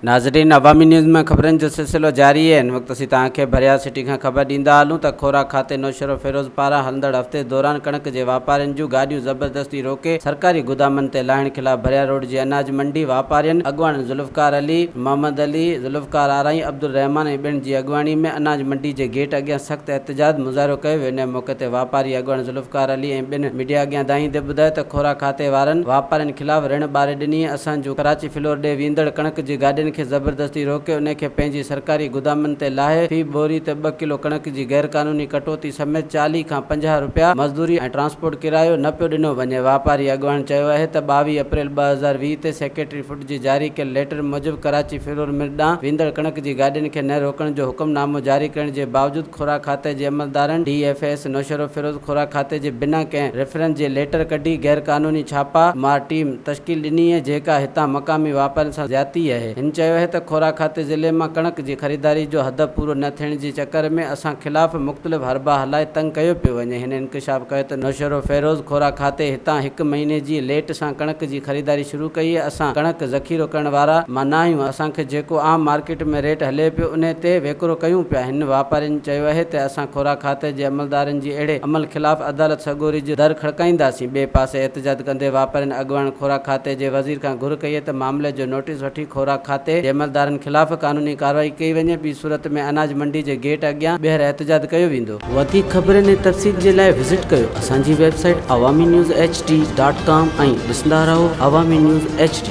ناظرين عوامي نيوز ۾ خبرن جو سلسلو جاري آهي هن وقت اسين توهان کي ڀريا سٽي کان خبر ڏيندا هلون ته خوراڪ کاتي نوشهروفيروز پاران هلندڙ هفتي دوران ڪڻڪ جي واپارين جون گاڏيون زبردستي روڪي سرڪاري گدامن تي لاهڻ خلاف ڀريا روڊ جي اناج منڊي واپارين اڳواڻن ذوالفقار علي، محمد علي، ذوالفقار آرائين، عبدالرحمان ۽ ٻين جي اڳواڻي ۾ اناج منڊي جي گيٽ اڳيان سخت احتجاج مظاهرو ڪيو ويو ان موقعي تي واپاري اڳواڻ ذوالفقار علي ۽ ٻين ميڊيا اڳيان دانهيندي ٻڌايو ته خوراڪ کاتي وارن واپارين خلاف رڻ ٻاري ڏني اسان جون ڪراچي فلور ڏي ويندڙ ڪڻڪ جي گاڏين کي زبردستي روڪي انهي کي پنهنجي سرڪاري گدامن تي لاهي في ٻوري تي ٻه ڪلو ڪڻڪ جي غير قانوني ڪٽوتي سميت 40 کان 50 رپيا مزدوري ۽ ٽرانسپورٽ ڪرايو نه پيو ڏنو وڃي واپاري اڳواڻ چيو اهي ته 22 اپريل 2020 تي سيڪريٽري فوڊ جي جاري ڪيل ليٽر موجب ڪراچي فلور مل ڏانهن ويندڙ ڪڻڪ جي گاڏين کي نه روڪڻ جو حڪم نامو جاري ڪرڻ جي باوجود خوراڪ کاتي جي عملدارن ڊي ايف ايس نوشهروفيروز خوراڪ کاتي جي بنا ڪنهن ريفرنس جي ليٽر ڪڍي غير قانوني ڇاپا مار ٽيم تشڪيل ڏني اهي جيڪا هتان مقامي واپارين سان زيادتي اهي. هن چيو اهي ته خوراڪ کاتي ضلعي مان ڪڻڪ جي خريداري جو هدف پورو نه ٿيڻ جي چڪر ۾ اسان خلاف مختلف حربا هلائي تنگ ڪيو پيو وڃي. هن انڪشاف ڪيو ته نوشهروفيروز خوراڪ کاتي هتان هڪ مهيني جي ليٽ سان ڪڻڪ جي خريداري شروع ڪئي اهي اسان ڪڻڪ ذخيرو ڪرڻ وارا مان نه آهيون اسان کي جيڪو عام مارڪيٽ ۾ ريٽ هلي پيو انهي تي ويڪرو ڪيون پيا. هن واپارين چيو اهي ته اسان خوراڪ کاتي جي عملدارن جي اهڙي عمل خلاف عدالت سڳوري جو در کڙڪائينداسين. ٻئي پاسي احتجاج ڪندي واپارين اڳواڻن خوراڪ کاتي جي وزير کان گهر ڪئي ته معاملي جو نوٽيس وٺي خوراڪ کاتي جي عملدارن خلاف قانوني ڪارروائي ڪئي وڃي ٻي صورت ۾ اناج منڊي جي گيٽ اڳيان ٻيهر احتجاج ڪيو ويندو. وڌيڪ خبرن ۽ تفصيل جي لاء وزٽ ڪيو اسان جي website Awami news H D dot com ۽ ڏسندا رهو عوامي نيوز ايڇ ڊي.